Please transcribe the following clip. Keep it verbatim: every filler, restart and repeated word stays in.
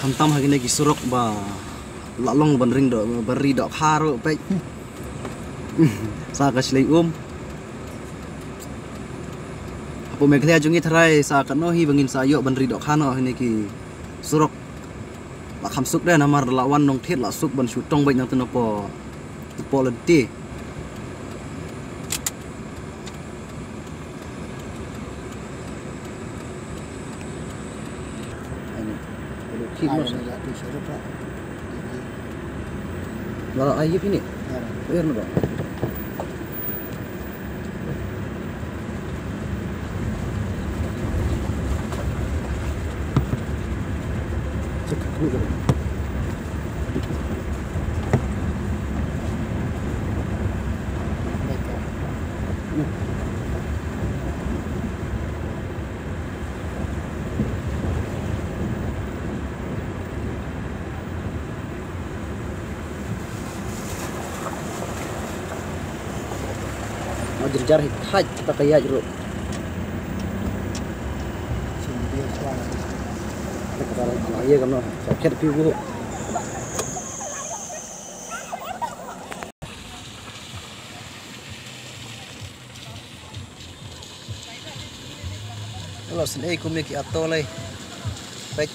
Khamtam ha kine ki surok ba la long ban ring doh, ban ri dohkha ruh peit. Sa ka shlei um. Hapoh Meghalaya jong ngi tharai sa katno hi ba ngin sa ïoh ban ri dohkha noh ha kine ki surok. La kham suk de namar la wan nongthied la suk ban shu tong beit nangta napoh, napoh lynti. Ani, kalau ki masa. Lah, ayo ini. Ayo, no. Jar jar hi thait kita ka ïaid ruh. Kata la ïa kam no. Sa khet pi bu. Lo sien ei kum ïa ki ato lei. Peit.